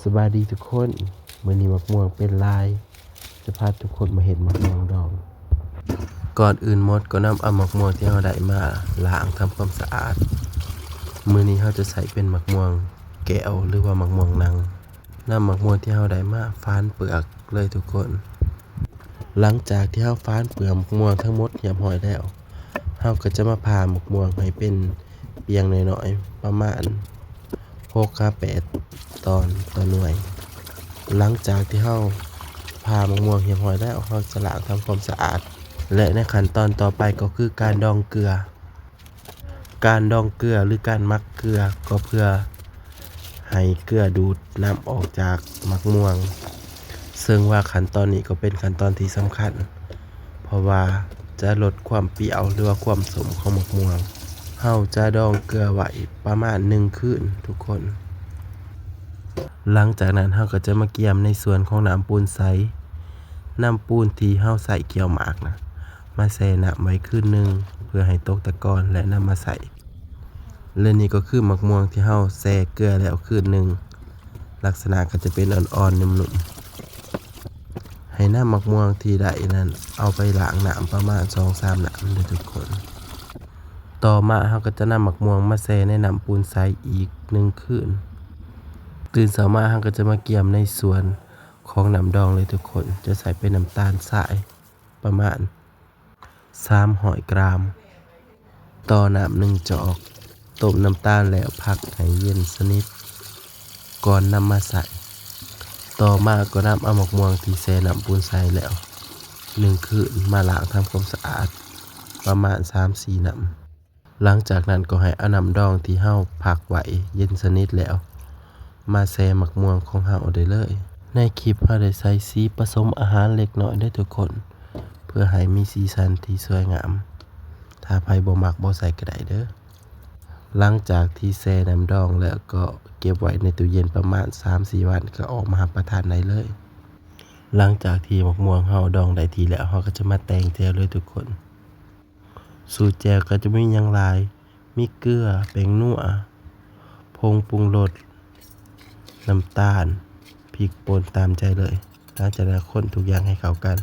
ສະບາຍດີທຸກຄົນ, ມື້ນີ້ໝາກມ່ວງເປັນລາຍ ຈະພາທຸກຄົນມາເຮັດໝາກມ່ວງດອງ. ກ່ອນອື່ນໝົດກໍນຳເອົາໝາກມ່ວງທີ່ເຮົາໄດ້ມາລ້າງທຳຄວາມສະອາດ. ມື້ນີ້ເຮົາຈະໃຊ້ເປັນໝາກມ່ວງແກ້ວ ຫຼືວ່າໝາກມ່ວງນັງ. ນຳໝາກມ່ວງທີ່ເຮົາໄດ້ມາຝານເປືອກເລີຍທຸກຄົນ. ຫຼັງຈາກທີ່ເຮົາຝານເປືອກໝາກມ່ວງທັງໝົດຮຽບຮ້ອຍແລ້ວ, ເຮົາກໍຈະມາຜ່າໝາກມ່ວງໃຫ້ເປັນປ່ຽງນ້ອຍໆ ປະມານຫົກຫາແປດຕອນຕໍ່ໜ່ວຍ. ຫຼັງຈາກທີ່ເຮົາຜ່າໝາກມ່ວງຮຽບຮ້ອຍແລ້ວ, ເຮົາຈະລ້າງທຳຄວາມສະອາດ ແລະ ໃນຂັ້ນຕອນຕໍ່ໄປກໍຄືການດອງເກືອ. ການດອງເກືອ ຫຼື ການໝັກເກືອ ກໍເພື່ອໃຫ້ເກືອດູດນ້ຳອອກຈາກໝາກມ່ວງ, ເຊິ່ງວ່າຂັ້ນຕອນນີ້ກໍເປັນຂັ້ນຕອນທີ່ສຳຄັນ ເພາະວ່າຈະລົດຄວາມປ່ຽວ ຫຼືວ່າຄວາມສົ້ມຂອງໝາກມ່ວງ. ເຮົາຈະດອງເກືອໄວ້ປະມານໜຶ່ງຄືນທຸກຄົນ. ຫຼັງຈາກນັ້ນເຮົາກໍຈະມາກຽມໃນສ່ວນຂອງນ້ຳປູນໃສ, ນ້ຳປູນທີ່ເຮົາໃຊ້ກ່ຽວໝາກນະ ມາແຊ່ນ້ຳໄວ້ຄືນໜຶ່ງ ເພື່ອໃຫ້ຕົກຕະກອນ ແລະ ນຳມາໃຊ້. ແລະ ນີ້ກໍຄືໝາກມ່ວງທີ່ເຮົາແຊ່ເກືອແລ້ວຄືນໜຶ່ງ, ລັກສະນະກໍຈະເປັນອ່ອນໆ ນຸ້ມໆ. ໃຫ້ນ້ຳໝາກມ່ວງທີ່ໄດ້ນັ້ນເອົາໄປລ້າງນ້ຳປະມານສອງສາມນ້ຳເດີ້ທຸກຄົນ. ຕໍ່ມາເຮົາກໍຈະນຳໝາກມ່ວງມາແຊ່ໃນນ້ຳປູນໃສອີກໜຶ່ງຄືນ. ຕື່ນເຊົ້າມາເຮົາກໍຈະມາກຽມໃນສ່ວນຂອງນ້ຳດອງເລີຍທຸກຄົນ, ຈະໃສ່ເປັນນ້ຳຕານຊາຍປະມານ ສາມຮ້ອຍກຣາມ ຕໍ່ນ້ຳໜຶ່ງຈອກ. ຕົ້ມນ້ຳຕານແລ້ວພັກໃຫ້ເຢັນສະໜິດກ່ອນນຳມາໃຊ້. ຕໍ່ມາກໍນຳເອົາໝາກມ່ວງທີ່ແຊ່ນ້ຳປູນໃສແລ້ວໜຶ່ງຄືນມາລ້າງທຳຄວາມສະອາດປະມານສາມສີ່ນ້ຳ. ຫຼັງຈາກນັ້ນກໍໃຫ້ເອົານ້ຳດອງທີ່ເຮົາພັກໄວ້ເຢັນສະໜິດແລ້ວ ມາແຊ່ໝາກມ່ວງຂອງເຮົາໄດ້ເລີຍ. ໃນຄລິບເຮົາໄດ້ໃສ່ສີປະສົມອາຫານເລັກນ້ອຍເດີ້ທຸກຄົນ ເພື່ອໃຫ້ມີສີສັນທີ່ສວຍງາມ. ຖ້າໃຜບໍ່ມັກບໍ່ໃສ່ກໍໄດ້ເດີ້. ຫຼັງຈາກທີ່ແຊ່ນ້ຳດອງແລ້ວກໍເກັບໄວ້ໃນຕູ້ເຢັນປະມານສາມສີ່ວັນ ກໍເອົາອອກມາຮັບປະທານໄດ້ເລີຍ. ຫຼັງຈາກທີ່ໝາກມ່ວງເຮົາດອງໄດ້ທີ່ແລ້ວ ເຮົາກໍຈະມາແຕ່ງແຈ່ວເລີຍທຸກຄົນ. ສູດແຈ່ວກໍຈະມີຫຍັງຫຼາຍ, ມີເກືອ, ແປ້ງນົວ, ຜົງປຸງລົດ, ນ້ຳຕານ, ພິກປົ່ນຕາມໃຈເລີຍ. ຫຼັງຈາກນັ້ນຄົນທຸກຢ່າງໃຫ້ເຂົ້າກັນ.